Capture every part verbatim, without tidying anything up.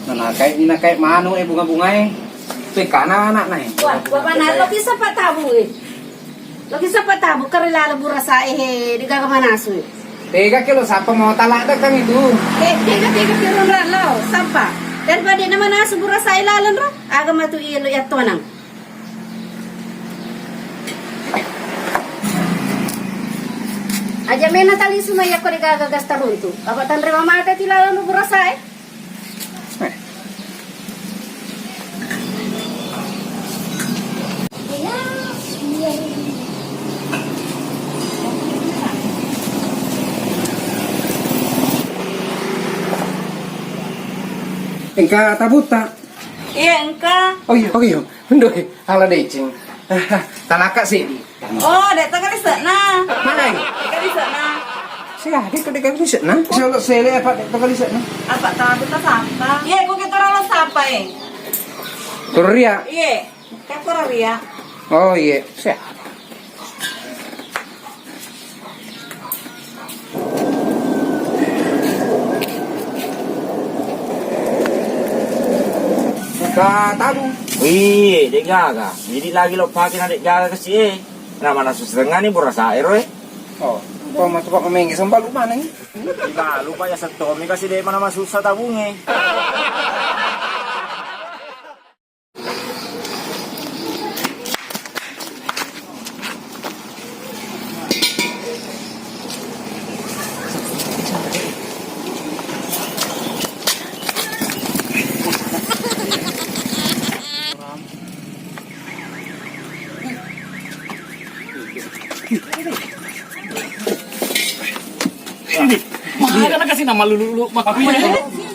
Nanakai, ninakai manu e bunga-bunga e. Pekana anakna e. Wah, bapak na lo kisah patabu e. Lo kisah patabu kare lalo burasa e he, degaga manasu e. Tega ke lo sapa mau talak datang itu. Eh, tega, tega ke ron lo sapa. Daripada na manasu burasa e laleng ro. Aga matu iya lo yattonang. Aja mena talisu mai yakko degaga gas taruntu. Apa tanre mamata ti laleng ro burasa e. Engka tabutta? Iya, engka. Oh iya, oh iya. Ndoe, ala deceng. Talaka seddi. Oh, de' to kalise'na. Mana? De' kalise'na. Sia, de' to, de' kalise'na. Solo sele apa de' to kalise'na? Apa tabu ta sapa? Iya, ku kita rolo sapa e? Korea. Iya, kan Korea. Oh iya, sia. Buka tabung. Wih, de' gaga. Jadi lagi lo pake na de' gaga kasi e. Na mana susengani burasa ero e. Oh, kau masuk kok memengge sembalu mana ni? Dibalu, Pak, ya setomi kasi de' mana masussa tabung e. Ini, mahal na kasi na malulu-lulu makkuwe.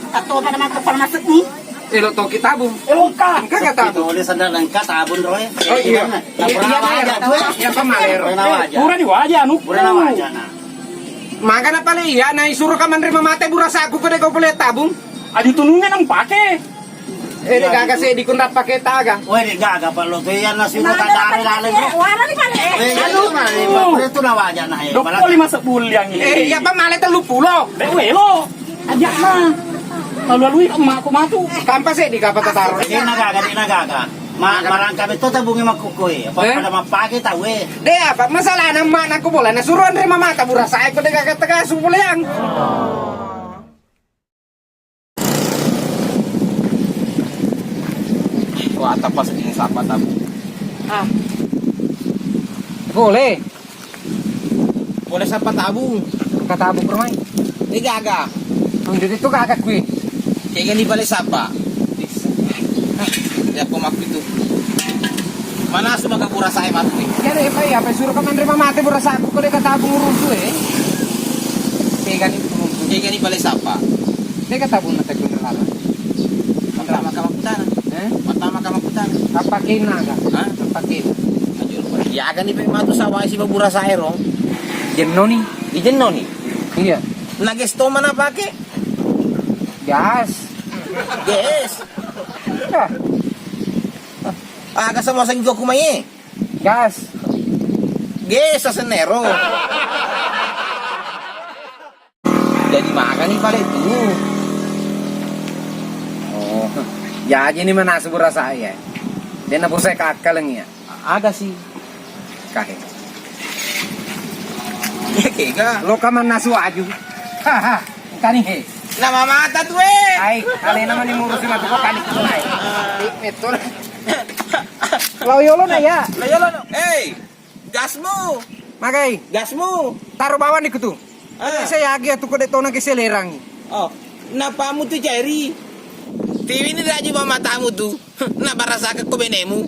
Atau mana maka pernah sedih? Elo toki tabung. Elo ka. Engka ka tabung. Itu oleh sandal engka tabung roe. Oh iya. Iya, iya, iya. Iya, apa malero? Pura na waja. Pura di waja anu. Pura na waja na. Maka na pale iya na isuro ka manre mamate burasa aku kode kau pole tabung. Aju tununge nang pake. Eh, de' gaga seddi kun dappake taga. Weh, de' gaga, Pak, lo tu iya nasi kota dare laleng, bro. Wara ni pale. Eh, iya, lu mana, Pak? Itu na waja na, eh. Dokko lima sebbuliang ini. Eh, iya, Pak, male tellu pulo. De' welo. Ajak na. Lalu-lalu emakku matu. Kampa seddi kapa tataro. De' na gaga, de' na gaga. Ma, marangka beto tabunge makkukkoe. Apa pada mappake tau e. De' apa masalahna emakna ku bola na suro anre mamata burasa e ko de' gaga tega su boleang. Ko atappa sedding sappa tabung. Ah. Boleh. Boleh sappa tabung. Engka tabung permai. Ini gaga. Ambil itu gaga kui. Kegani bale sappa. Yakko makkuitu. Manasu maka burasa e matu e. Iya de' pa iya, apa suro ka manre mamate burasa aku ko de' ka tabung uruntu e. Kegani uruntu. Kegani bale sappa. De' ka tabung na tegun lala. Pertama kama kutana. Eh? Pertama kama kutana. Apa kena ka? Hah? Apa kena? Iya gani pe matu sawai si burasa ero. Jennoni. Ijennoni. Iya. Na gas to mana pake? Gas. Gas. Ah. Aga sama seng joku mai. Gas. Gas asenero. Jadi magani pale tu. Oh. Ya aja ini mana sebut rasa ya. Dia nak saya kakak lagi ya. Aga sih. Kahe. Iya kega. Lo ka mannasu aju. Haha. Kani he. Nama mata tu e. Ai, alena mani murusi matu ko kani tu ai. Metur. Lao yolo na ya. Lao yolo na. Hei, gasmu. Magai. Gasmu. Taruh bawah ni kutu. Ah. Saya agi atu ko de tona ke selerang. Oh, napamu tu cairi. Tiwi ni raju matamu tu. Na barasaka ko benemu.